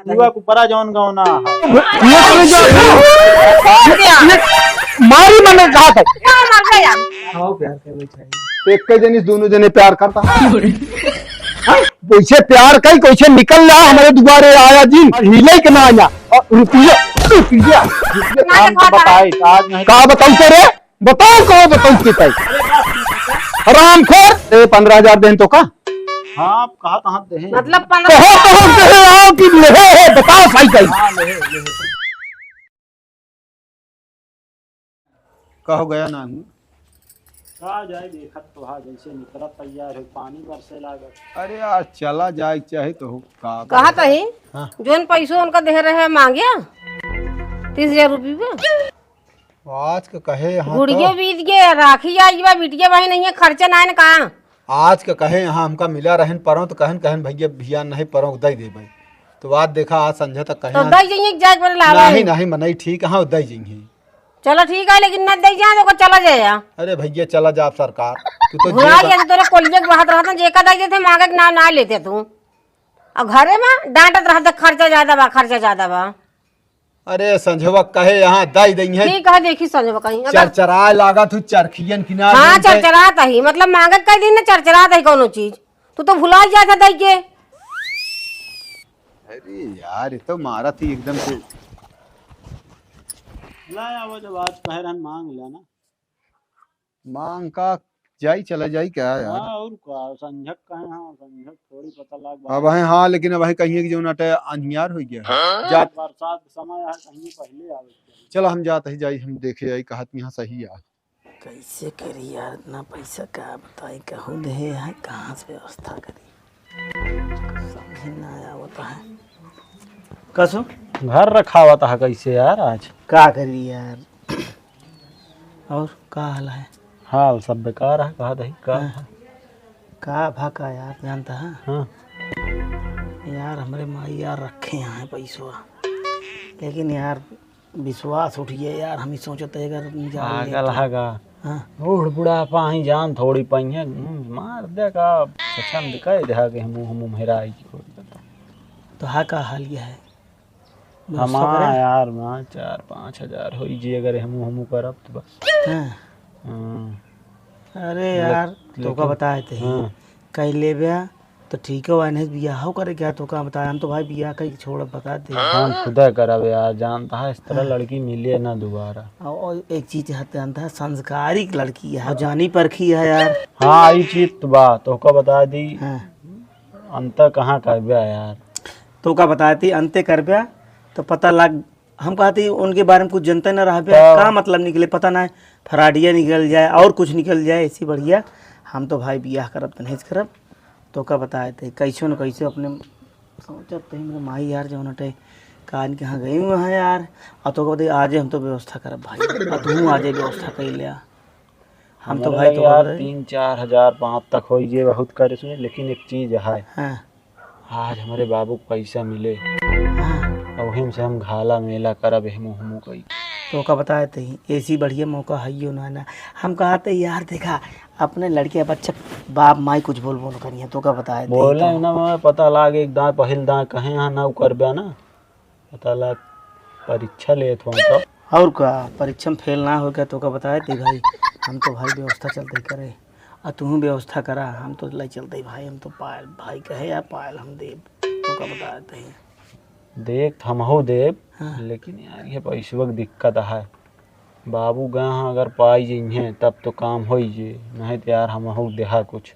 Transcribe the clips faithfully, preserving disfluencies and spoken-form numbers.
युवा को परा जौन गौना है। ये तो जो, ये मारी मने कहा था। क्या मर गया? आओ प्यार कर बैठा है। एक के जनिस दोनों जने प्यार करता। हाँ? कैसे प्यार कई, कैसे निकल रहा हमारे दुआरे आया जी, और हिले के ना आया, और रुपया, रुपया, रुपया। ना काम तो दिखाता है। बताए, आज नहीं। का बताऊं तेरे? बताओ, कहो, बताओ के पाई। हरामखोर, ए, पन्द्रह हजार देन तो का? हाँ, आप कहा कहाँ दे हैं? मतलब पन्द्रह कहो, कहो, कहे आओ कि ले, हे, बताओ सही कही। हाँ, ले, ले। कहो गया ना हूँ। का जाए, देखत तो हा, जैसे निकलत तैयार है, पानी बरसे लागत। अरे यार, चला जाए चाहे तो हो, का कहा कहे? तही? हाँ। जोन पैसो उनका दे रहे मांगे तीस हजार रुपये। आज के कहे यहाँ गुड़ियो तो बीत गए, राखी आई बा, बिटिया भाई नहीं है, खर्चा ना है ना का? आज के कहे यहाँ हमका मिला रहन परों तो कहन, कहन भैया, भैया नहीं परों दे देबै। तो आज देखा, आज संझा तक कहे तो यहाँ दई जाइए, एक जाए पर लावा नहीं, है। नहीं, मनई ठीक, हाँ, दई जाइए। चलो ठीक है, लेकिन न दई जाए तो चला जाए। अरे भैया, चला जा सरकार, तू तो भुला जेब गया तो तोरे कोलिए के बात रहता, जेका दई देते, मांगे के नाम ना लेते तू। और घरे में डांटत रहते, खर्चा ज्यादा बा, खर्चा ज्यादा बा। अरे संझवा कहे यहाँ दाई दई है। ठीक है, देखी संझवा कहीं अगर चरचराए लागत हूँ, चरखियन किनारे हाँ, जौन से चरचरात ही, मतलब मांगे कई दिन ना चरचरात ही कौनो चीज। तू तो भुला जात है दई के। अरे यार, ये तो मारा थी एकदम से। ला आवा, जब आज कहे रहन मांग लेना। मांग का जाई, चला जाई क्या यार? हाँ, और का, संझक कहे, हाँ, संझक थोड़ी पता लाग अब है, हाँ, लेकिन अब है कहिए कि जौन अटे अंधियार हो गया। हाँ? जात बरसात समय है, कहीं पहले आवे के चाही। चलो हम जात ही जाई, हम देखे आई, कहत यहाँ सही यार। कैसे करी यार, इतना पैसा का बताई, कहूँ दे है, कहाँ से व्यवस्था करी, समझ ना आवत है। कसो? घर रखावत है कैसे यार आज? का करी यार? और का हाल है? हाल सब बेकार है, कहा दही का हाँ। है? का भा का यार, जानता है? हाँ। यार, हमरे माई यार रखे हैं पैसवा, लेकिन यार, विश्वास उठ गया यार, हम ही सोचत है अगर निकाल पागल लेते। है का? हाँ। बूढ़ बुढ़ापा ही जान थोड़ी पइहें, हम्म, मार दे का, पसंद कर दे के मुँह, मुँह हेराई की कोई बता। तो हा का हाल ये है? व्यवस्था हमार करे? यार, माँ, चार पाँच हजार होई जी, अगर हमू, हमू करब तो बस। हाँ। हाँ। अरे ले-, यार, तोका लेकिन बताए थे ही। हाँ। कई लेब्या, तो ठीक है, वाने बियाह करे क्या? तोका बताए, हम तो भाई बियाह कई छोड़, बता दे। हम खुदा करब यार, जानता है, इस तरह हाँ। लड़की मिले ना दोबारा। और, और एक चीज है, जानता है, संस्कारिक लड़की है, जानी परखी है यार। हाँ, ई चीज तो बा, तोका बता दी। हाँ। अंत कहाँ करब्या यार? तोका बताए ती, अंते करब्या, तो पता लग, हम कहती उनके बारे में कुछ जनते न रहब्या, तब का मतलब निकले, पता ना है, फराडिया निकल जाए और कुछ निकल जाए, ऐसी बढ़िया। हम तो भाई बियाह करब तो नहीं करब, तोका बताए ती, कैसे न कैसे अपने सोचत थे, मेरे माई यार, जौन हटे, कान के यहाँ गई हुआ है यार, और तोका बताई, आजे हम तो व्यवस्था करब भाई, और तू आजे व्यवस्था कर लिया। हम तो हमरे भाई लगे तो यार, तीन चार हजार पाँच तक होई, जे बहुत करे सुने, लेकिन एक चीज है। हाँ। आज हमरे बाबू के पैसा मिले। हाँ। और वही से हम घाला मेला करब, हमू हमू कई। तोका बताए ती, ऐसी बढ़िया मौका है यो ना, ना। हम कहते यार, देखा, अपने लड़के बच्चे बाप माई कुछ बोल बोल करिए, तोका बताए ती बोले तो। ना, मैं पता लाग एक दांत पहिल दांत कहे यहाँ ना करब्या ना। पता लाग परीक्षा लेत हो हम तो। और का, परीक्षा में फेल ना हो गया तोका बताए ती भाई, हम तो भाई व्यवस्था चलते करे, आ तू व्यवस्था करा, हम तो ले चलते भाई, हम तो पायल भाई कहे यार, पायल हम देब, तोका बताए ती। देख, हमहू देब, हाँ। लेकिन यार, ये पैसवा के दिक्कत है। बाबू गए हैं, अगर पाई जइहें, तब तो काम होई जे, नहीं तो यार, हमहू देहा कुछ।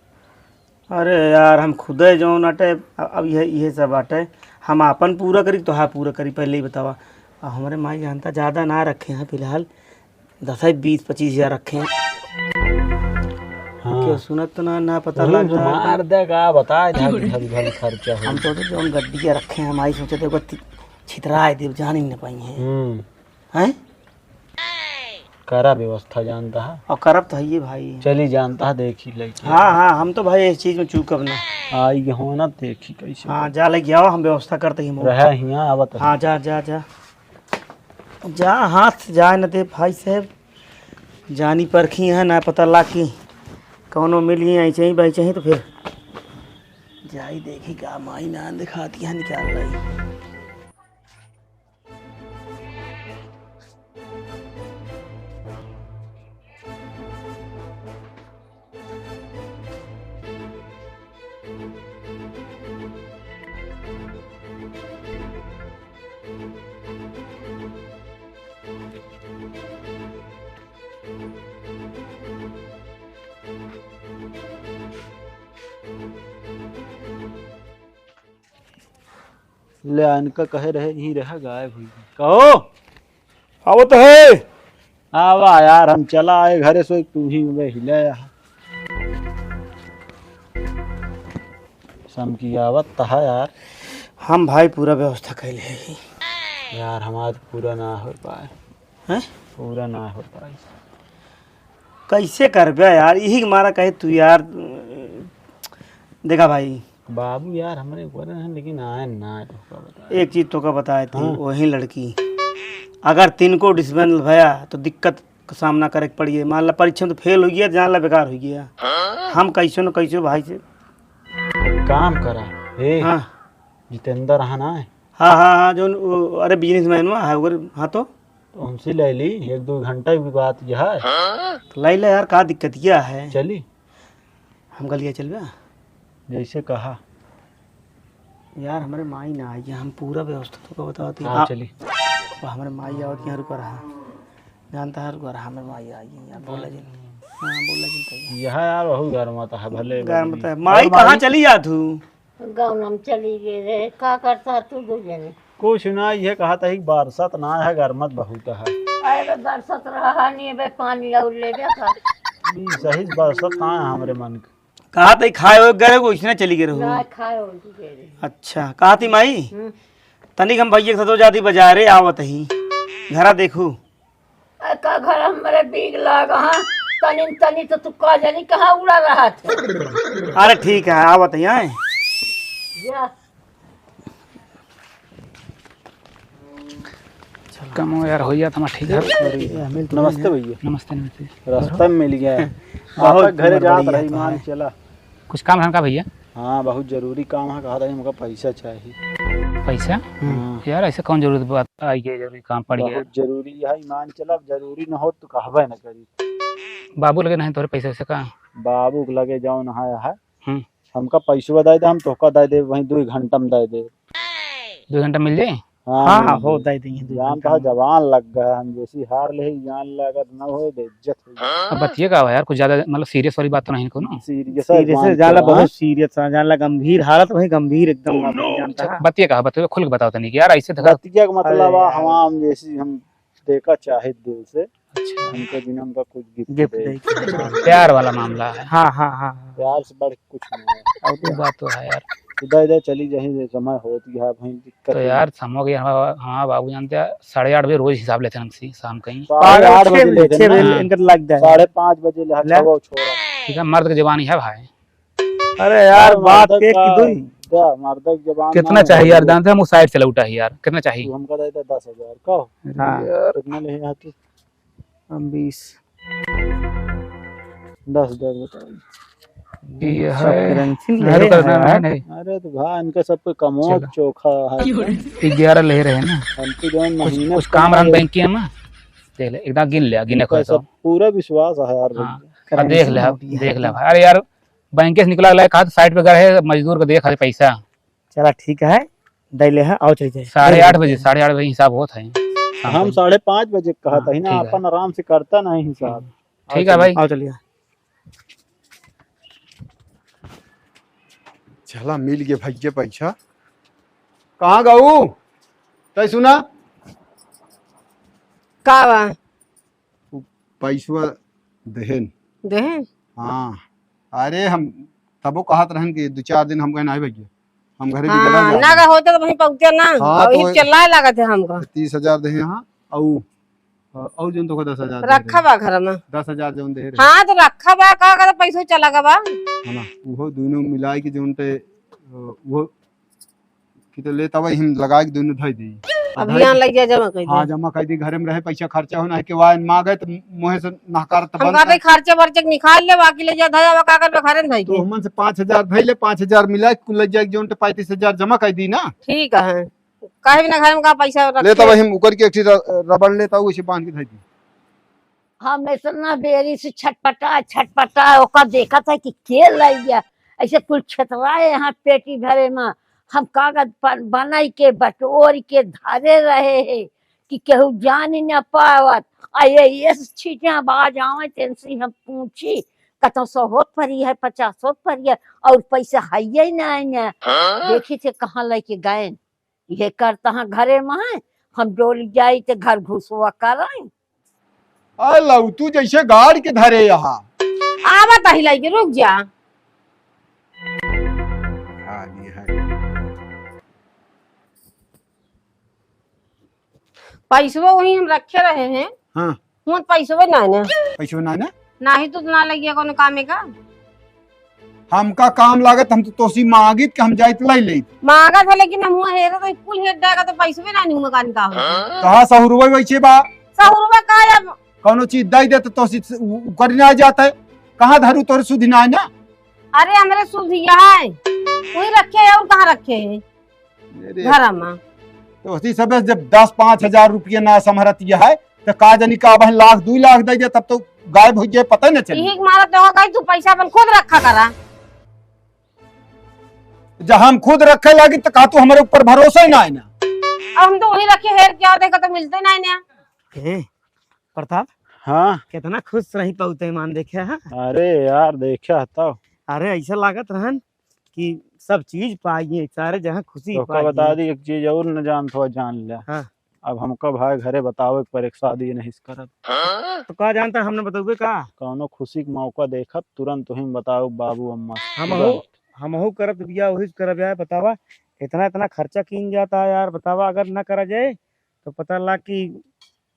अरे यार, हम खुदे जौन अटे, अब यह, यह सब अटे, हम आपन पूरा करी, तोहार पूरा करी, पहले ही बतावा। अब हमरे माई जानता, ज्यादा ना रखे हैं फिलहाल, दस है, बीस पच्चीस हजार रखे हैं। हाँ। क्यों सुनत तो ना, ना पता वही लगता। मार दे का, बताए था कि भरी भरी खर्चा हो। हम तो, तो जौन गड्डिया रखे हैं, हमारी सोचे थे, छितराए देव, जान ही न पाई हैं। हम्म। हैं? करा व्यवस्था जानता है। और करब तो है ये भाई। चली जानता है, देखी लइके। हाँ, हाँ, हम तो भाई इस चीज में चूकब ना। आई के हो ना, देखी कैसे। हाँ, जा लइके आओ, हम व्यवस्था करते ही मौका। रहे हियाँ, आवत हाँ, रहे। जा, जा, जा। जा, हाथ से जाए न दे भाई साहब। जानी परखी है ना, पता लाग कि कौनो मिल गई, ऐसे ही, वैसे ही तो फिर जाई देखी का माई ना दिखाती है, निकाल लाई। ले, इनका कहे रहे, यहीं रहा, गायब हुई। कहो। आवत है। आवा यार, हम चला आए घरे से, तू ही में हिले यहाँ। समकी आवत तहा यार। हम भाई पूरा व्यवस्था कैले है ही। यार, हमार पूरा ना हो पाए। हैं? पूरा ना हो पाए। कैसे करबे यार, यही के मारा कहे तू यार। देखा भाई। बाबू यार, हमरे ऊपर हैं, लेकिन आए ना, तोका बताए। एक चीज तोका बताए थी, हाँ। वही लड़की, अगर तिनको discipline भया, तो दिक्कत का सामना करे के पड़ी है। मान ला, परीक्षा में तो फेल हो गया, जान ला बेकार हो गया। हाँ। हम कैसे न कैसे भाई से काम करा। ए, हाँ। जितेंद्र रहा ना है? हाँ, हाँ, हाँ, जो, अरे, businessman हुआ है, ओकर, हाँ तो? तो हमसे ले ली, एक दो घंटा की बात यह है। तो ले ले यार, का दिक्कत यह है? चली। हम गलिया चलबे? जैसे कहा। यार, हमरे माई ना आई है, हम पूरा व्यवस्था तोका बतावत ही। हाँ, हाँ। चली। अब हमरे माई आवत यहाँ रुका रहा। जानता है, रुका रहा, हमरे माई आई है यार, बोला जिन। हाँ, बोला जिन भैया। यह यार, बहुत गर्म आता है, भले गर्म बोली। आता है। माई और कहाँ माई? चली जात हूँ? गाँव में चली गई रे, का करता तू दो जने? कुछ ना, ये कहा था कि बरसात ना है, गर्मत बहुत है। अरे बरसात रहा नहीं बे, पानी और ले बे का? ई सही बरसात ना है हमरे मन के। कहा था खाए हो गए, वो इसने चली गए रहो। ना खाए हो गए रे। अच्छा, कहा थी माई? हम्म। तनिक हम भैया के साथ जाती बाजारे आवत ही, घरा देखू। ए, का घर हमरे बीग लाग, हाँ? तनी, तनी तो तू का जानी कहाँ उड़ा रहा थे। अरे ठीक है, आवत ही, आए। जा। कम हो यार, हो जात हमार ठीक है। अरे, नमस्ते भैया। नमस्ते, नमस्ते। रास्ता में मिल गया। बहुत आपका घरे जात रही, मान चला। कुछ काम रहन का भैया? हाँ, बहुत जरूरी काम है, कहा था हमका पैसा चाहिए। पैसा? हाँ। यार, ऐसे कौन जरूरत बात आई है, जरूरी काम पड़ गया? बहुत जरूरी है, मान चला, जरूरी न हो तो कहबे न करी। बाबू लगे नहीं तोरे पैसा वैसे का? बाबू के लगे जाओ नहाया है। हम्म। हमका पैसवा दे दे, हम तोहका दे दे, वहीं दो घंटा में दे दे। दो घंटा मिल जाए? हाँ, हाँ, मिल हाँ, हो, जाए। दे देंगे, दो जान घंटा कहा में। जवान लग गया, हम जैसी हार ले, जान लागत न हो, बेइज्जत हो जाए। अब बतिया का हुआ यार, कुछ ज्यादा मतलब serious वाली बात तो नहीं कोनो? Serious serious है, बात जानला तो बहुत है। Serious है, जानला गंभीर हालत वही गंभीर एकदम। Oh, no। जानता अच्छा, है। बतिया का, बतिया खुल के बताओ तनी कि यार ऐसे धका बतिया का मतलब अरे आ, यार। हम, हम जैसी हम देखा चाहे दिल से। अच्छा। हमको बिना हमका कुछ gift gift दे। दे। प्यार वाला मामला है। हाँ, हाँ, हाँ, हाँ। प्यार से बढ़ के कुछ नहीं है। और वो बात तो है यार। इधर, इधर चली जाही, ये समय होत गया, भाई दिक्कत तो है। यार, समो के हमारा, हमारा बाबू जानते हैं, साढ़े आठ बजे रोज हिसाब लेते हैं हमसे शाम का ही। साढ़े आठ बजे लेते हैं ना। छह बजे इनका लग जाए। साढ़े पाँच बजे ले, ले। छोड़ा। ठीक है, मर्द के जवानी है भाई। अरे यार, अरे बात मर्द एक का, की दुई। क्या मर्द के जवान कितना ना चाहिए है यार, वो। जानते हैं, हम वो side से लौटा है यार, कितना चाहिए? तू हमका दे दे दस हजार का। हाँ। यार। कितना ले यहाँ तू? हम बीस। दस हजार बताओ। ये सब है। Currency नहीं, ले रुक, रहे रुक, हैं नहीं, यार। नहीं। अरे तो भाई, इनका सब पे कमो चलो। चोखा है। ग्यारह ले रहे हैं ना। हमको जौन कुछ, महीना कुछ काम रहन बैंक के है ना, देख ले, एकदम गिन ले, गिने इनका को तो। सब पूरा विश्वास है यार हाँ। भैया। अब देख ले, currency अब नोट ये देख है। ले भाई। अरे यार, बैंक से निकला ला, कहा तो side पे घर है, मजदूर को दे खाली पैसा। चला ठीक है, दे ले है, आओ चली जाए। साढ़े आठ बजे, साढ़े आठ बजे हिसाब होत है। हम साढ़े पाँच बजे कहा हाँ, था ही ना, ठीक है। अपन आराम से करता नहीं हिसाब। ठीक है भाई। आओ चलिए। चला मिल गए भैया पैसा। कहाँ गऊ? तै सुना? का बा? उ पैसवा देहेन। देहेन? हाँ। अरे हम तबो कहत रहन कि दो चार दिन हम कहे, "नहीं भैया, हम घरे भी हाँ, गला ना जात गा होते तो वहीं पहुँचते ना। हाँ, और तो ये चिल्लाए लागत है हमका। तीस हजार देहे, हाँ, और, और जौन तो को दस हजार दे रहे। रखा बा घर में। दस हजार जौन दे रहे। हाँ, तो रखा बा, का करे, पैसो चला गा बा। है ना, उहो दोनों मिलाए के जौन पे, अ, उहो कि तो ले तब हम लगा के दोनों धई दी। अभियान लग गया, जमा कर हाँ, दे। जमा कर दी, घरे में रहे, पैसा खर्चा हो ना, के वाइन मांगे तो मुँह से नहकार तो हम बनता कहते है। खर्चे वर्चे के निकाल ले, बाकी ले जा, धया हुआ कागज पे घरे में धई तो के। हमन से पाँच हजार धई ले, पाँच हजार मिला के कुल लग जाए, जोन तो पैंतीस हजार जमा कर दी ना। ठीक है, काहे बिना घर में का पैसा रखे? ले तब हम उकर के एक ठे र-, रबड़ लेता हूँ, उसे बांध के धई दी। हम इतना बेरी से छटपटा, छटपटा ओका देखत है कि के लइ गया। ऐसे कुल छेतराए यहाँ पेटी भरे में। हम कागज पर बनाई के बटोर के धरे रहे हैं कि केहू जान ही न पावत। आ ये, ये छींटे बाज आवे, तेनसे हम पूछी, कतौ सौ होत परी है, पचास होत परी है, और पैसा है ही नहीं है। हाँ? देखी थे कहाँ लेके गए। ये करता है घरे में है, हम डोल जाई ते घर घुसवा करई। आ लऊ, तू जैसे गाड़ के धरे यहाँ। आवत ही लइके, रुक जा। हाँ, ये है। पैसवा वही हम रखे रहे हैं। हाँ। हुआ पैसवा ना ना। पैसवा ना ना? नाही तो ना लगिया कोनो कामे का। हमका काम लागत, हम तो तोसी मांगित के हम जाइत लाई लेइत। मांगत है, लेकिन हम हुआ हेरे तो कुल हेर जाएगा तो पैसवे ना नहीं हुआ का हो। कहाँ सहुरवा वैसे बा? सहुरवा का अब? कौनो चीज दे दे तो तोसी उ-, उकर ना जाता है। कहाँ धरू तोरे सुधी ना ना? अरे हमरे सुधिया है, वही रखे है और कहाँ रखे है? अरे, घर में। तो उसी सब जब दस पाँच हजार रुपया ना संभरतिया है, तो का जानी का बहन लाख, दुई लाख दे दे, तब तो गायब हो जाए, पता ही ना चले। यही मारा तो कही, तू पैसा अपन खुद रखा करा। जब हम खुद रखे लागी, तो का तू हमारे ऊपर भरोसा ही ना है ना? अब हम तो वही रखे, हेर क्या देखा तो मिलते ना है ना। ए, प्रताप। हाँ। कितना खुश रही पौते मान देखे, हाँ? अरे यार, देखे हताओ। अरे, ऐसा लागत रहन कि सब चीज पाइए, सारे जहाँ खुशी तोहका पाइए। बता दी एक चीज और न जानत हो, जान ले। हाँ। अब हमका भाई घरे बतावे के परे शादी नहीं करब। तो का जानता हमने बतौबे का? कौनो खुशी के मौका देखब, तुरंत तुहिन बताओ बाबू अम्मा से। हमहू, तुरंत। हमहू करब तो बिया वही से करब यार, बतावा। इतना, इतना खर्चा कीन जाता है यार, बतावा, अगर ना करा जाए तो पता लाग कि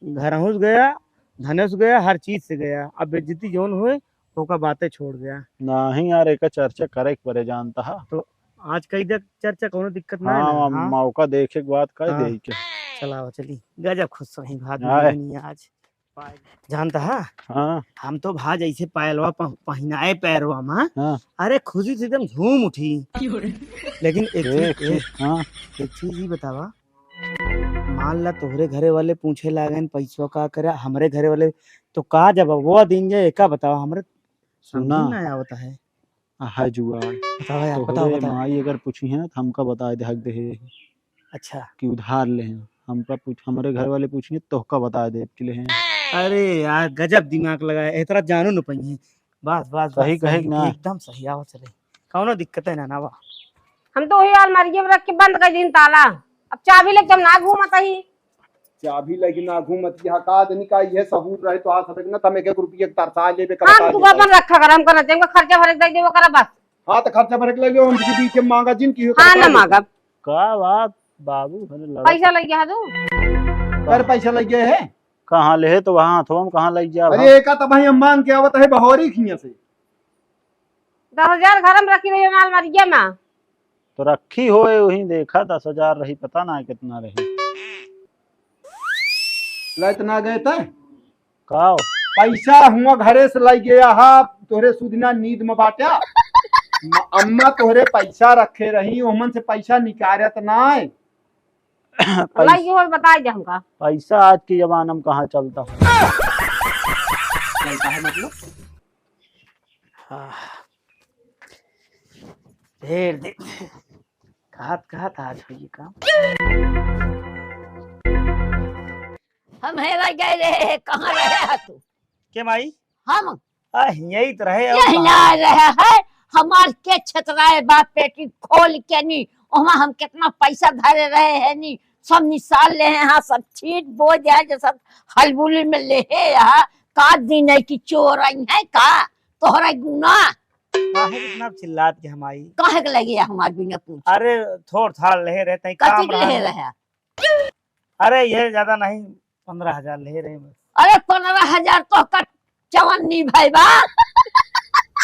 घरहूँ से गया, धनेस गया, हर चीज से गया। अब बेइज्जती जौन होए, ओका बातें छोड़ गया। नहीं यार, एका चर्चा करे के परे जानता है। तो आज कई देख चर्चा, कोनो दिक्कत ना है हाँ, ना? हाँ। मौका देखे के बाद कह हाँ। दे के। चलाओ, चली। गजब खुश रही भाभी आए। मम्मी आज। जानता है? हाँ। हम तो भा जैसे पायलवा पह-, पहिनाए पैरवा में, हाँ। अरे खुशी से एकदम झूम उठी। लेकिन एक चीज, एक चीज, एक, हाँ। एक चीज ही बतावा, मान ला तोहरे घरे वाले पूछे लागन पैसवा का करे, हमरे घरे वाले तो का जवाब वो दिन जाए, एका बतावा, हमरे सुना। समझ में ना आवत है। आ, है जुगाड़। बतावा यार, बतावा, तोहरे बतावा। माई अगर पूछी है ना, तो हमका बता दे, हक दे है। अच्छा। कि उधार ले हैं। हमका पूछ, हमरे घर वाले पूछी है, तोहका बता दे कि ले हैं। अरे यार, गजब दिमाग लगाया, एतरा जानू न पइहे। बस, बस, सही बस, कहे सही, कि ना? एकदम सही, आवा चले। कौनो दिक्कत है ना, ना बा। हम तो वही अलमारिये में रख के बंद कर दीन ताला। अब चाबी लेके हम ना घूमत ही। चाबी लेके ना घूमत, यहाँ का आदमी का ये सहूर रहे तो आ सकत ना, तम एक एक रुपये के तरसा लेबे करत हम आ तू लेबे। अपन रखा कर, हम करत, हमका खर्चा भरे दे देबो करा बस। हाँ, तो खर्चा भरे के ले लो, हम किसी बीच में मांगा जिन की हो हाँ, करत ना आ लेबे। मांगब। का बात बाबू, अरे लड़त पैसा लग गया है तू? अरे पैसा लग गया है? कहाँ ले है तो वहाँ हथवा में कहाँ लग गया अरे भाई? एका तो भाई हम मांग के आवत है बहोरी खिया से। दस हजार घर में रखी रही ना अलमारिया में। तो रखी होए वहीं देखा, दस हजार रही, पता ना कितना रही। ला इतना गए तय? का हो? पैसा हुआ घरे से लाई गया हा, तोहरे सुदिना नींद में बाट्या। म-, अम्मा तोहरे पैसा रखे रही, ओमन से पैसा निकारत नाय। पैसा लाई हो, बताई दे हमका। पैसा आज के जमाना में कहाँ चलता है? चलता है मतलब? हाँ। ढेर दिन। कहत, कहत आज होई काम। हम हेरा गए रहे, कहाँ रहे है तू? के माई? हम? आ, हियई त रहे और यही कहाँ? ना रहे है, हमार के छतराए बा पेटी खोल के नी, ओमा हम कितना पैसा धरे रहे हैं नी, सब निसार ले हैं, हाँ, सब छीट बो जाए, जो सब हलबुली में ले है, यहाँ का दिन है कि चोर आई है का? तोहरा गुना। काहे इतना चिल्लात के हम आई? काहे के लगे हमार बिना पूछ? अरे, थोड़ थाड़ ले रहे, तई कथी काम के ले रहा। रहे? अरे, ये ज्यादा नहीं, पन्द्रह हजार ले रहे बस। अरे, पन्द्रह हजार तो कट जवान नी भाई बा।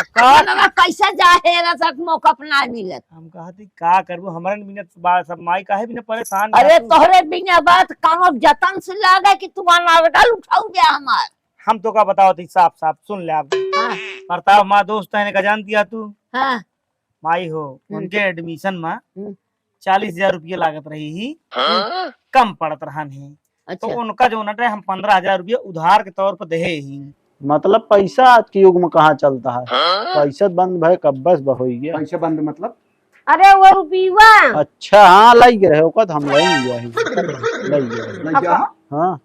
का? पन्द्रह पैसा जाहे रहा, सक मौका अपना मिलत। हम कहती, का करबू, हमरन बिना बा-, सब माई काहे बिना परेशान अरे, रहतू? तोहरे बिना बात कानो जतन से लागे कि तू अनारगल उठाऊ गया हमार। हम तो का बताओ थी साफ साफ, सुन ले आप। हाँ। प्रताप माँ दोस्त है, का जान दिया तू? हाँ। माई हो, हम्म। उनके admission में हम्म। चालीस हजार रुपये लागत रही ही, हाँ? कम पड़त रहन ही। अच्छा। तो उनका जो नट है, हम पन्द्रह हजार रुपये उधार के तौर पर देहे ही। मतलब पैसा आज के युग में कहाँ चलता है? हाँ? पैसा बंद भय कब बस बहोई गया। पैसा बंद मतलब? अरे वो रुपीवा। अच्छा, हाँ, लाई गए रहे, ओका तो हम लाई गया है। लाई गया है। लग गया? हाँ।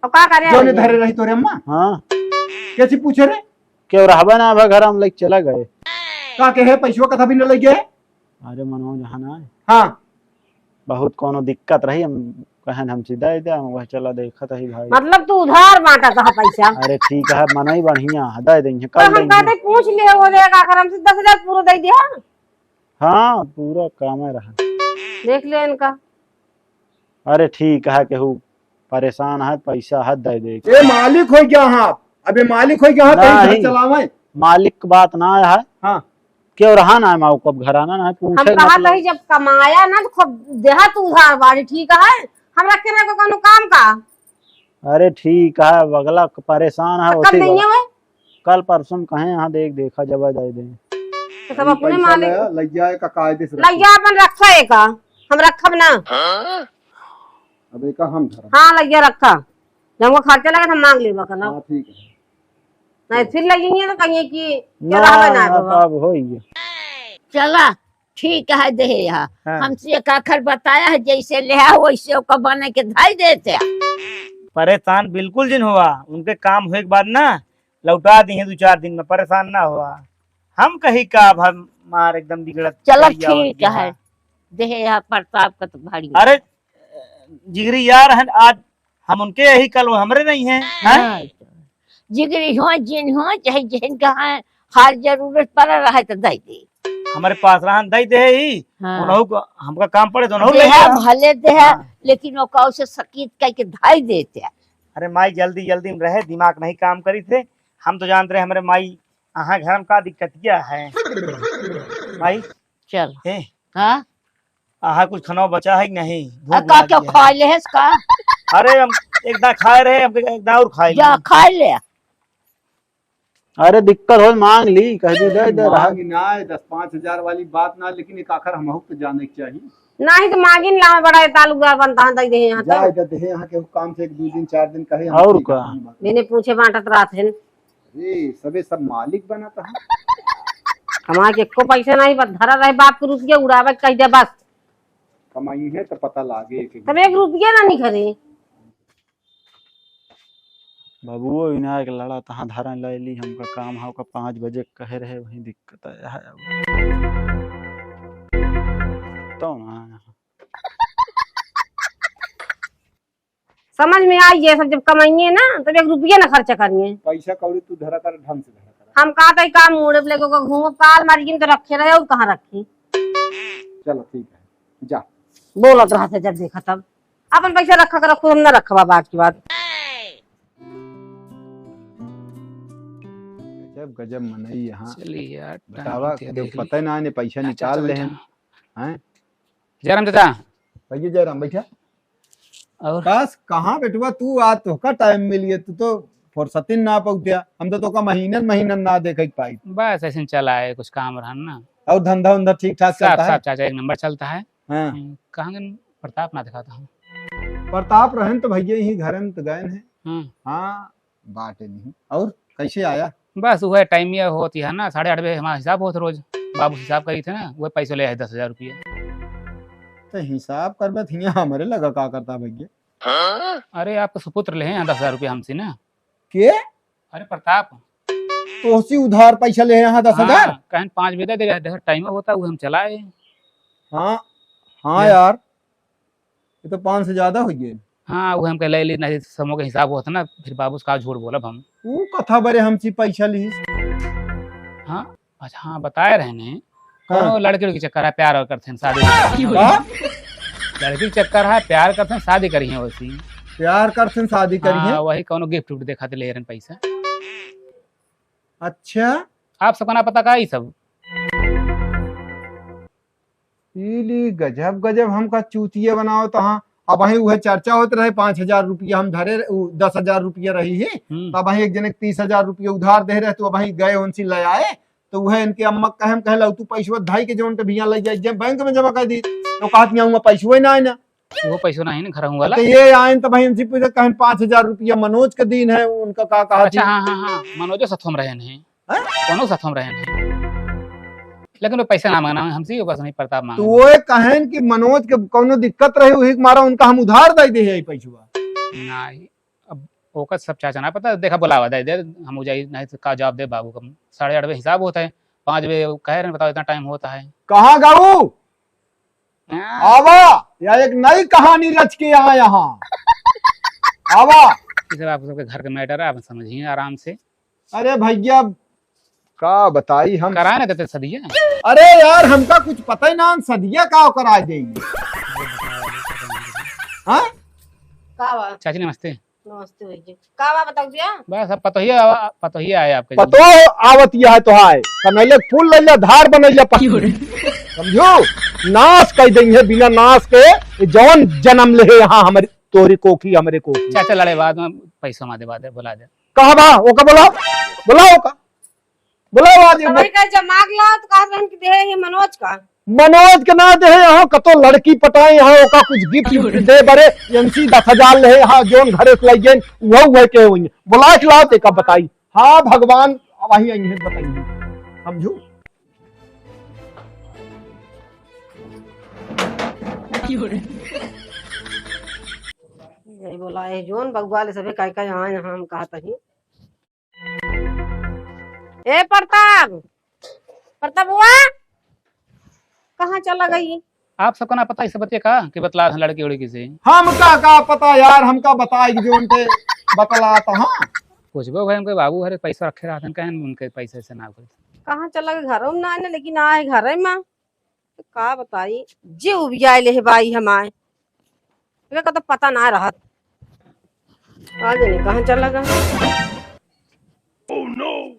और का करे जोने आए? धरे रही तोरे अम्मा? हाँ। कैसी पूछे रे? क्यों रहबे ना भा घर, हम लेके चला गए। का कहे पैसवा कथा भी न ले गए? अरे मनवा जहाँ ना है। हाँ। बहुत कौनो दिक्कत रही, हम कहन हम सीधा ही दे, हम वह चला देखत ही भाई। मतलब तू उधार बांटत ह पैसा? अरे ठीक है, मनई बढ़िया है, दे देंगे, तो कल हम देंगे। कहते पूछ ले, वो ले आकर हमसे दस हजार पूरा दे दिया। हाँ, पूरा काम है रहा। देख ले इनका। अरे ठीक है, केहू परेशान है, पैसा है, दे दे। ए, मालिक हो क्या आप? अबे मालिक हो क्या आप? कहीं घर नहीं। चलावे? मालिक की बात ना है। हाँ। क्यों रहा ना है, माऊ कब घर आना ना है, पूछे हम कहा मतलब। नहीं, जब कमाया ना तो खूब देहा तू उधार बाड़ी, ठीक है? हम रखे रहे को कोनो काम का? अरे ठीक है, बगला क-, परेशान है, तो कब उसी देंगे बगला। वो? कल परसों कहे यहाँ देख, देखा जब दे दे। तो सब अपने पैसा मालिक। ले, लइया का कायदे से रखो। लइया अपन रखा है का? हम रखब ना। अब एका हम धरब। हाँ, लइया रखा। जब वो खर्चा लगे तो हम मांग लेबा करना। हाँ, ठीक है। नहीं, फिर लइया तो कहिए कि ना, रहबे ना ना, बाबा। तब होई। चला, ठीक है, देहे यहाँ। हाँ। हमसे एक आखर बताया है, जैसे ले आओ, वैसे ओका बने के धाई देते हैं। परेशान बिल्कुल जिन हुआ, उनके काम होए के बाद ना लौटा दी है दो चार दिन में, परेशान ना हुआ। हम कही का, अब हमार एकदम बिगड़त चलो, चलिया हो ठीक गया है। है। देहे यहाँ प्रताप का तो भारी। अरे, जिगरी यार हैं, आज हम उनके यही, कल वो हमरे नहीं हैं, हैं? हाँ, जिगरी हो, जिन हो, चाहे जिन का है, हर जरूरत पड़ा रहे तो दे दे। हमारे पास रहन दे दे ही, हाँ। उन्हों को, हमका काम पड़े तो उन्हों ले देहा आओ। भले देहा, हाँ। लेकिन ओका उसे सकीत कह के धाई देते। अरे माई, जल्दी, जल्दी में रहे, दिमाग नहीं काम करी थे। हम तो जानते रहे हमारे माई, अहाँ घर में का दिक्कतिया है। माई, चल। हे। हाँ? आहा, कुछ खाना बचा है कि नहीं? भूख आ, का लागी क्या है। खा ले है इसका? अरे, हम एक दाँव खाए रहे, हम एक दाँव और खाए जा, ले। खा ले। अरे, दिक्कत हो, मांग ली, कह दी, दे, दे, रहा। मांग ना, दस पाँच हजार वाली बात ना, लेकिन एक आखर हमहू तो जाने के चाहिए। नहीं तो मांगिन ला, बड़ा ताल्लुकदार बनता है, दे दे यहाँ जा, तो। इधर दे, यहाँ के काम से एक दो दिन, चार दिन कहे, हम और ठीक है, का? हम बात। मैंने पूछे बांटत रहत हैं। अरे, सबे सब मालिक बनत है। कमाए के एको पैसा नहीं, बस धरा रहे बाप के रुपया, उड़ावे के कह दे बस। कमाई है तो पता लागे एक एक तब एक रुपया ना निखरे। बाबुओ इनार के लड़ा तहाँ धरा ले ली, हमका काम है, ओका पाँच बजे कहे रहे, वही दिक्कत आया है अब। तो ना। समझ में आई, ये सब जब कमाइए ना, तब एक रुपया ना खर्चा करिए। पैसा कौड़ी तू धरा कर, ढंग से धरा कर। हम का तई काम मुड़े पे लेके ओकर घूमब, काल मारी जिन तो रखे रहे और कहाँ रखी? चलो ठीक है, जा। बोलत रहा था जब देखा तब, अपन पैसा रखा कर, खुद हम ना रखबा, बात की बात। गजब, गजब मनई यहाँ। चलिए यार, बतावा, टाइम के देख पता ही ना, ने पैसा निकाल ले हैं। हैं? जय राम चाचा। भैया जय राम, बैठा। और? बस, कहाँ बेटवा तू, आज तोहका टाइम मिल गया, तू तो फुर्सतिन ना पहुँचा। हम तो तोहका महीनन महीनन ना देखे के पाई। बस ऐसे ही चला है, कुछ काम रहन ना। और धंधा उंधा ठीक ठाक सब, चलता है? सब चाचा एक नंबर चलता है। हाँ। हम्म, कहाँ गए प्रताप ना दिखाता हूँ। प्रताप रहन तो भैया यही घर में तो गए हैं। हम्म। हाँ, बाटे नहीं। और कैसे आया? बस वह टाइम ये होती है ना, साढ़े आठ बजे हमारा हिसाब होत रोज, बाबू हिसाब करी थे ना, वह पैसे ले आए दस हजार रुपया। तो हिसाब करबे तो हियाँ हमरे लगा का करता भैया? अरे आपका सुपुत्र ले हैं यहाँ दस हजार रुपया हमसे ना। के? अरे प्रताप। तोहसी उधार पैसा ले हैं यहाँ दस हजार? हाँ, कहन पाँच बजे दे दे, टाइम होता वो हम चलाए। हाँ, हाँ यार। यार। ये तो पाँच से ज्यादा हो गए। हाँ, वो हमके ले ली, नहीं समूह के हिसाब होता ना, फिर बाबू से का झूठ बोलब हम। वो कथा बरे हमसे पैसा ली। हाँ, अच्छा, हाँ, बताए रहे ने, हाँ। कोनो लड़की उड़की चक्कर है, प्यार और करते हैं, शादी करते हैं। का? लड़की के चक्कर है, प्यार करते हैं, शादी करी है वैसी। प्यार करते हैं, शादी करी है? हाँ, वही कोनो गिफ्ट उफ्ट देखा थे, ले रहे हैं पैसा। अच्छा। आप सबका ना पता का ई सब? ई ली गजब गजब हमका चूतिया बनावत हा। अबहीं उहे चर्चा होत रहे, पाँच हजार रुपया हम धरे, उ, दस हजार रुपया रही ही, हम्म। तो अबहीं एक जने के तीस हजार रुपया उधार दे रहे, तो अबहीं गए उनसे ले आए, तो उहे इनके अम्मा कहे, हम कहे, "लउ तू पैसवा धाई के जौन के भिया ले जाए, जे बैंक में जमा कर दी।" तो कहत, "यहाँ पैसवा ही ना आए ना।" वो पैसो नहीं ना घर हूँ वाला। तो ये आए तो भाई इनसे पूछे, कहें, "पाँच हजार रुपया मनोज के दीन है, उनका का कहा अच्छा, दी?" हाँ, हाँ, हाँ, मनोजो साथ हम रहे नहीं। हैं? कोनो साथ हम रहे नहीं। लेकिन वो पैसा ना मांगना हमसे, वो बस नहीं प्रताप मांगे। तो वो कहन कि मनोज के कोनो दिक्कत रही, वही के मारा उनका हम उधार दे दे है पैसवा। नहीं, अब ओकर सब चाचा ना पता, देखा बुलावा दे दे, हम हो जाई, नहीं तो का जवाब दे बाबू का। साढ़े आठ बजे हिसाब होता है, पाँच बजे वो कह रहे हैं, बताओ इतना टाइम होता है। कहाँ गाऊ? हाँ। आवा, या एक नई कहानी रच के आए यहाँ। आवा। ई सब आप सबके घर के matter है, आप समझिए आराम से। अरे भैया, का बताई हम? कराए ना देते सदिया। अरे यार, हमका कुछ पता ही ना, हम सदिया का कराए देंगे। हाँ? का बा? चाची नमस्ते। नमस्ते भैया। का बा बताओ भैया? बस अब पतोहिया आवा-, पतोहिया आए आपके पतो आवत यह है तो हाय। कनैले फूल लैला, धार बनैला पत्ती। समझो? नाश कर देंगे बिना नाश के, जौन जन्म ले यहाँ हमरे, तोरी कोखी, हमरे कोखी। चाचा लड़े बाद में पैसा मादे, बाद में बुला दे। कहाँ बा? ओका बोलाओ, बोलाओ ओका, बोलाओ आज। तबही का जमाग ला तो कहा रहन कि देहे ही मनोज का। मनोज के ना देहे, यहाँ कतो लड़की पटाए, यहाँ ओका कुछ gift विफ्ट दे बरे, एनसी दस हजार ले, यहाँ जोन घरे से लई गए, वह, वह के वही। बोला के लाओ, तेका बताई। हाँ भगवान, अब वही आई है, बताइए। समझू? यही बोला है, जोन बगुआ ले सभे काई काई यहाँ, यहाँ हम कहा तही। ए प्रताप, प्रताप बुआ, कहाँ चला गई? आप सबका ना पता, इसे बतिया का कि बतला है लड़की उड़की से। हमका का पता यार, हमका बताए कि जो उनके बतला तो हाँ। पूछबो भाई, उनके बाबू हरे पैसा रखे रहते हैं, कहें उनके पैसे से ना कुछ। कहाँ चला गई? घरों में ना आने, लेकिन आए घरे में। तो का बताई, जे उबियाए ले हे बाई हमाए। एका तो पता ना रहत। आ जाने कहाँ चला गया।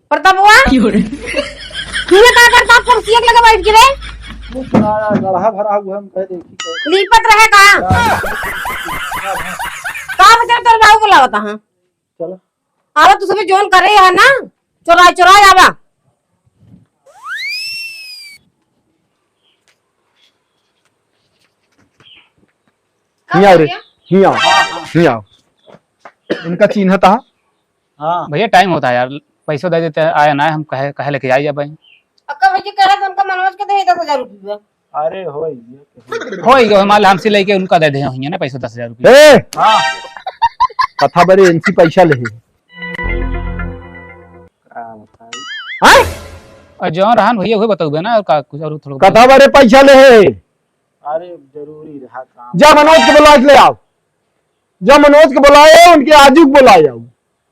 प्रतापवा? क्यों रे? तू ये का करता, कुर्सी एक लगे बैठ के रे? कुछ ना यार, गढ़ा भरा हुआ, हम कह देखी तो। लीपत रहे का? का बचल तोर बाबू बुलावता हाँ? चलो। आवा, तू सभी जोन करे है ना, चोराए चोराए आवा। हियाँ रे, हियाँ, हियाँ। इनका चिन्ह था। हाँ। भैया, टाइम होता है यार, पैसों दे देते हैं, आया ना है, हम कहे, कहे लेके आई जाबे। अक्का भैया कहे तो उनका मनोज के दे दस हजार रुपया। अरे होई गयो। होई गयो, मान ला हमसे लेके उनका दे दे, होइए ना पैसा दस हजार रुपया। ए! हाँ। कथा बरे इनसे पैसा ले। का बताई? हाँ? और जौन रहन भैया, वही बताऊबे ना, और का कुछ और थोड़ा कथा बरे पैसा ले। अरे जरूरी रहा काम। जा मनोज के बुला के ले आओ। जा मनोज के बुलाए, उनके आजू के बुलाए आओ।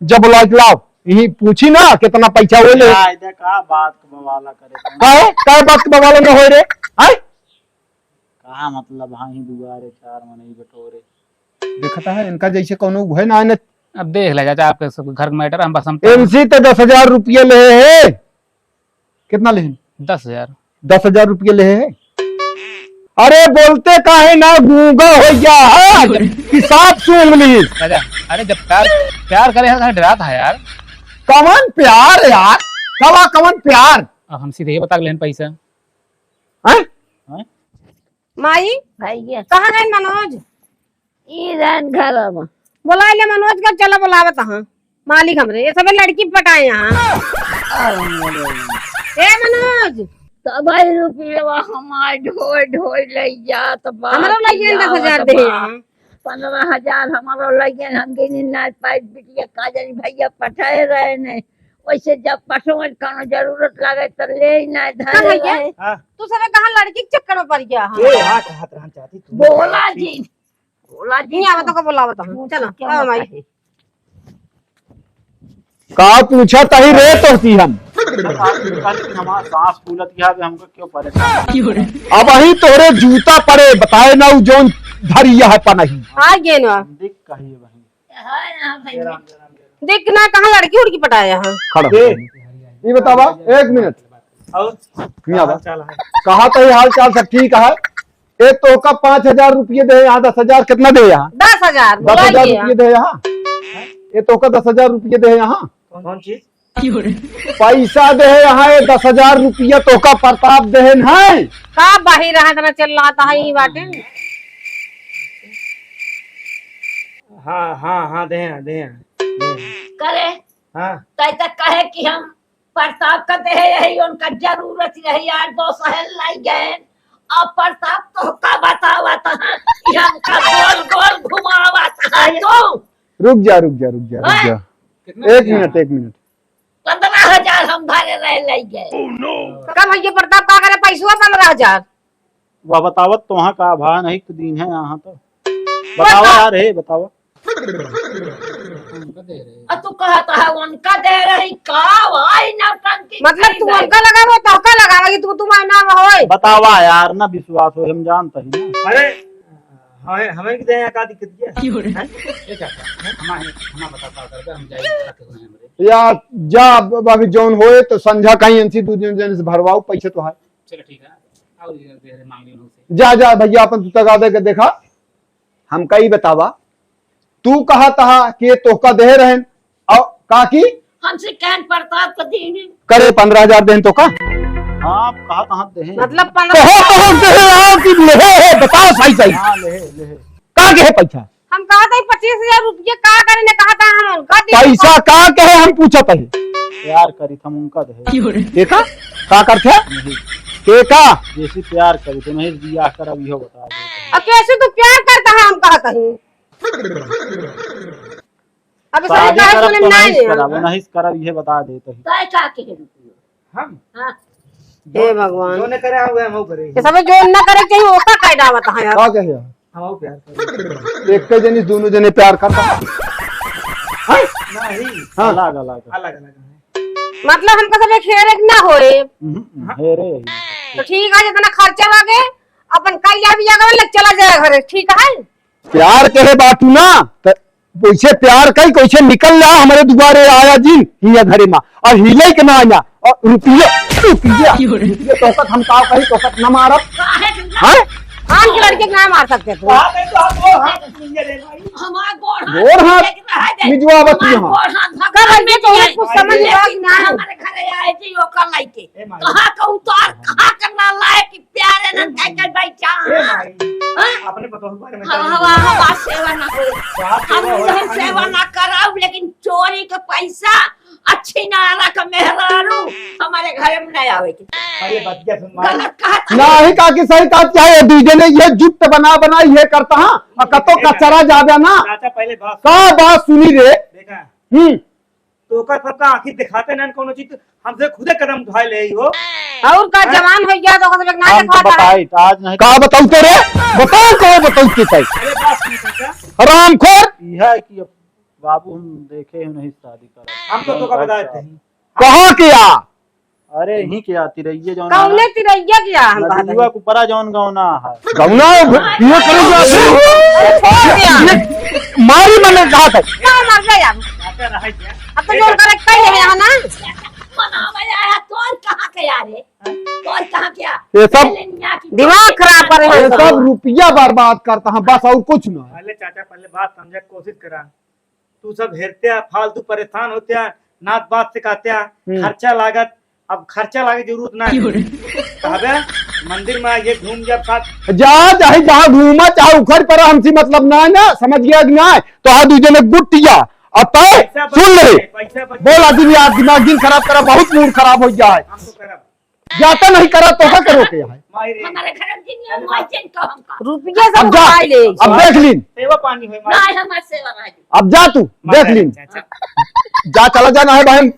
जब बुला के लाओ, यही पूछी ना कितना पैसा होले। या, इधर का बात के बवाला करे? काहे? काहे बात के बवाला न होए रे? आय? कहा मतलब, हाँ ही दुआरे चार मनई बटोरे। देखता है, इनका जैसे कौनो है ना, इन्हें अब देख ले चाचा, आपके सब घर का matter, हम बस हम इनसे तो दस हजार रुपये ले है। कितना लेहिन? दस हजार। दस हजार रुपये लेहे है। अरे बोलते काहे ना, गूंगा हो गया है, हिसाब सूंघ ली। राजा, अरे जब प्यार, प्यार करे है तो डरात है यार। कवन प्यार यार, कवा कवन प्यार? अब हम सीधे ये बता लेन पैसा। हैं? हैं? माई, भैया। कहाँ गए मनोज? ई रहन घर में। बोला ले मनोज का, चला बोलावत हाँ। मालिक हमरे, ये सबे लड़की पटाए यहाँ। ए मनोज। तो भाई रुपया हमार ढोए ढोए ले जात बा, हमरो लगियन दस हजार दे यहाँ। पन्द्रह हजार हमरो लगियन, हम गिनी ना पाई बिटिया का जानी भैया पठाए रहे ने। वैसे जब पठवन कौनो जरूरत लागे तो ले ही ना का धरे भैया? रहे। हाँ। तू सबे कहाँ लड़की के चक्कर में पड़ गया है? ए, हाँ, कहत रहन चाची, तू बोला जी। बोला जी, नहीं आवत तो। का बोलावत हूँ। चलो, आओ माई। का पूछा तही रे तोहती हम? हमार सांस फूलत गया, अब हमको क्यों परेशान? अब अही तोहरे जूता पड़े, बताए ना उ जौन धरिया है पनही। आ गए ना। देख कहिए बहन। देख ना, कहाँ लड़की उड़की पटाया है। खड़ा हो। ए। ये बतावा, एक मिनट। और नहीं आवा। हाल चाल है? कहा तो ये हाल चाल सब ठीक है। ए तोहका पाँच हजार रुपये दे यहाँ, दस हजार कितना दे यहाँ? दस हजार, दस हजार बोलाइए। रुपये दे यहाँ। ए तोहका दस हजार रुपये दे यहाँ। कौन, कौन चीज? पैसा दे यहाँ, ये दस हजार रुपया तोहका प्रताप देहन है। का बाहिर रहा, इतना चिल्लाता है, ई बाटे। हाँ, हाँ, हाँ, दे यहाँ, दे यहाँ, दे यहाँ। करे। हाँ। तै तक कहे कि हम प्रताप का देहे यही उनका जरूरत रही यार, दो सहल लाई गए। अब प्रताप तोहका बतावत है कि हमका गोल गोल घुमावत है तू। रुक जा, रुक जा, रुक जा, रुक हाँ? जा। कितना एक दिया? मिनट, एक मिनट। पन्द्रह हजार हम धरे रहे लाई गए। का भैया प्रताप का करे पैसवा पन्द्रह हजार? वह बतावत तोहा का भा नहीं तो दीन है यहाँ तो। बतावा यार, हे बतावा। उनका दे रहे। आ, तू कहत है उनका दे रही का? भाई नौटंकी मतलब तू करी उनका लगा रहो, तोहका लगा रही, तू तुम्हारे नाम होए। बतावा यार, ना विश्वास हो, हम जानते हैं ना। अरे, हमें, हमें भी दे, का दिक्कत क्या है? हैं? ये क्या है? हमारे, हमारे बता, का करबे, हम जाए, खाते हुए हमरे। या, जा, अब अभी जौन होए तो संझा कहीं इनसे दू जन, जन से भरवाओ, पैसे तो है। चलो ठीक है, आओ, ये दे रहे, मांग ली उनसे। जा, जा भैया, अपन तू तक आदे के देखा। हमका ई बतावा, तू कहत हा कि तोहका देहे रहेन, और का की? हमसे कहन पड़ता तो दीनी। करे पन्द्रह हजार देहेन तोहका? हाँ, कहत हा देहेन। मतलब पन्द्रह कहो तो हम देहे आओ कि लेहे है, बताओ सही सही। हाँ, लेहे, लेहे। का के है पैसा? हम कहत है पच्चीस हजार रुपये का करे ने कहत हा हम उनका दी। पैसा का के है हम पूछत है। प्यार करी था उनका देहे। के का? का करथे? नहीं। के का? जैसे प्यार करी थे, नहीं बियाह करब, इहो बता दे। अब कैसे तू प्यार करता है हम कहत है? अब शादी सारे कहे करब सुने तो ना नहीं है। करब, नहीं करब, ये बता देत ही। तय का के है रुपया? हम? हाँ। हे भगवान। जो न करे, हम वो करे। ये सब जो न करे चाहिए, ओका काहे डावत है यार? का कहे? हम वो प्यार करे। एक के जनी दोनों जने प्यार करता है। हाँ? नहीं। हाँ। अलग, अलग। अलग, अलग है। मतलब हमका सब एक हेरे के ना होए। हम्म, हेरे। तो ठीक है, जितना खर्चा लागे, अपन कल या भी जाकर ले चला जाए घरे, ठीक है? प्यार के है बाटू ना, त वैसे प्यार कई, कैसे निकल रहा हमारे दुआरे आया जिन, हिया घरे मा, और हिले के ना आया, और रुपया, रुपया, रुपया तोहका हम का कही, तोहका ना मारब। हैं? आम के लड़के के ना मार सकते तू। गोड़ हाथ मिजवा बतिया। कब हमके तोहरे कुछ समझ में आई ना। हमारे घरे आए जी, ओकर लइके। ए माई। कहाँ का उतार, कहाँ का ना लाए कि प्यारे ना कह के बैठा, ए हाँ? माई, हाँ? अपने पतोह के बारे में हाँ, जान हवा, लो। हवा सेवा ना हो। बाप हम सेवा हो, हम पानी सेवा हो। ना कराऊ, लेकिन चोरी के पैसा अच्छी ना रख मेहरारू, हमारे घर में नहीं आवे के। पहले बतिया सुन माई। गलत कहा था। नाही काकी, सही कहा, चाहे दू जने ये जुट बना बना ये करता, हाँ, और कतो ए कचरा माई। जाबे ना। चाचा, पहले बात का सुन। बात सुनी रे? देखा। हम्म। तो ओकर सबका आँखी दिखाते ना कोनो चीज, हमसे खुदे कदम उठाए ले ही हो। और का हैं? जवान हो गया तो ओकर सबके ना हम तो दिखाता है। बताई, तो आज नहीं का बताऊ तो रे? बताऊ का बताऊ के ताई? अरे बात सुन चाचा। हरामखोर। यह है कि अब बाबू हम देखे ही नहीं शादी करा। हम तो तोका बताए थे। कहाँ के आ? अरे यहीं के आ, तिरैये जौन है ना। कौने तिरैया के आ हम बात नदिया है? के ऊपरा जौन गौना है। गौना ये करेगा। अरे छोड़ दिया। ये मारी मैंने कहा था। का मर गया? अब तो जोर करे कई है यहाँ ना। मनावे आया, तोर कहाँ के आ रे? तोर कहाँ के आ? ये सब पहले यहाँ की दिमाग खराब करे हैं ये सब। सब रुपया बर्बाद करता है, बस और कुछ ना। पहले चाचा, पहले बात समझे के कोशिश करा। तू सब हेरत्या, फालतू परेशान होत्या, नात बात सिखात्या, हम्म। खर्चा लागत, अब खर्चा लागे जरूरत ना है। क्यों रे? कहबे, मंदिर में आइए, घूम जाब साथ। जा, चाहे जहाँ घूमा, चाहे उखड़ पड़ा, हमसे मतलब ना है ना, समझ गया कि ना है? तो हाँ, दू जने गुट जा, अब तय पैसा बच सुन ले। गए, पैसा बच बोल, गए। आदमी यार, दिमाग दिन खराब करा, बहुत मूड खराब हो गया है। हम तो करब। जाता नहीं करा तो का करो के है? माई रे। हमारे घर में जिन है, माई जिन तो हमका। रुपया सब अब जा, उठाई ले। अब देख लीन। सेवा पानी होए, माई। ना, हमारे सेवा भाई। अब जा तू, माई देख रे, लीन। अच्छा, अच्छा। जा, चला जा, ना है भाई,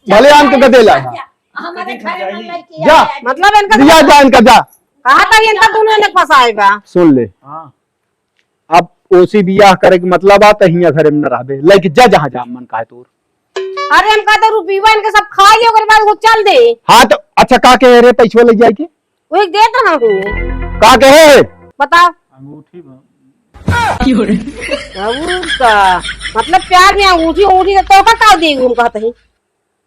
भले आन के गदे ला। जा, हमारे घर में लेके जा। आया। मतलब इनका दिया जा इनका, जा। कहा था इनका दोनों ने फंसाए बा। सुन ले। हाँ। अब ओसी बियाह करे के मतलब आ, त हियां घरे में न रहबे, लेके जा जहाँ जा मन कहे तोर। अरे हम कहते रुपया इनके सब खा लिए, ओकर बाद वो चल दे। हाँ तो अच्छा का के रे पैसवा ले जाए के? वो एक देत रहा हूँ। का कहे? बताओ। अंगूठी बा। और का? मतलब प्यार में अंगूठी, अंगूठी तो तोहका का दे हम कहते हैं?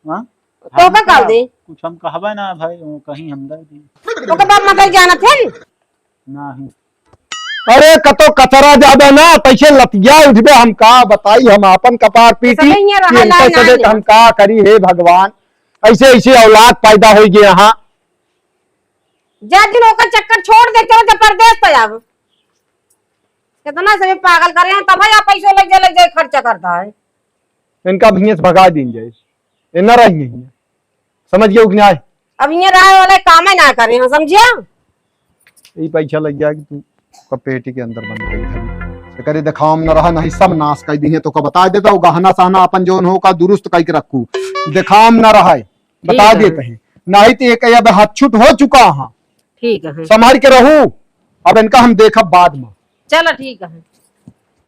हाँ? तोहका हम का का, दे? कुछ हम कहबे ना भाई, वो कहीं हम दे दी। ओकर बाप मतारी जानत है? नहीं। अरे कतो कचरा जाबे ना, पैसे लतिया उठबे, हम का बताई, हम आपन कपार पीटी, सब इहे रहा, इनका ना, सदे ना। हम का करी, हे भगवान, ऐसे ऐसे औलाद पैदा हो गए यहाँ। जा दिन ओकर चक्कर छोड़ दे, चलो जा परदेस पे अब। कितना से भी पागल करे हैं, तब आप पैसों लग जाए, लग जाए, खर्चा करता है। इनका भैंस भगा दीन जाए, ये न रही है। समझ गए कि नहीं? अब ये रहे वाले काम ही ना करे हैं, समझिया? ये पैसा लग जाए कि तू का पेटी के अंदर बंद कर दे। एकरे देखाम न रहा, नहीं सब नाश कर दी है, तो का बता देता हूँ, गहना सहना अपन जोन हो का दुरुस्त करके रखू, देखाम न रहा है, बता ठीक है। देते हैं, नहीं तो एक अब हाथ छुट हो चुका है। ठीक है। संभाल के रहू। अब इनका हम देखब बाद में। चला ठीक है।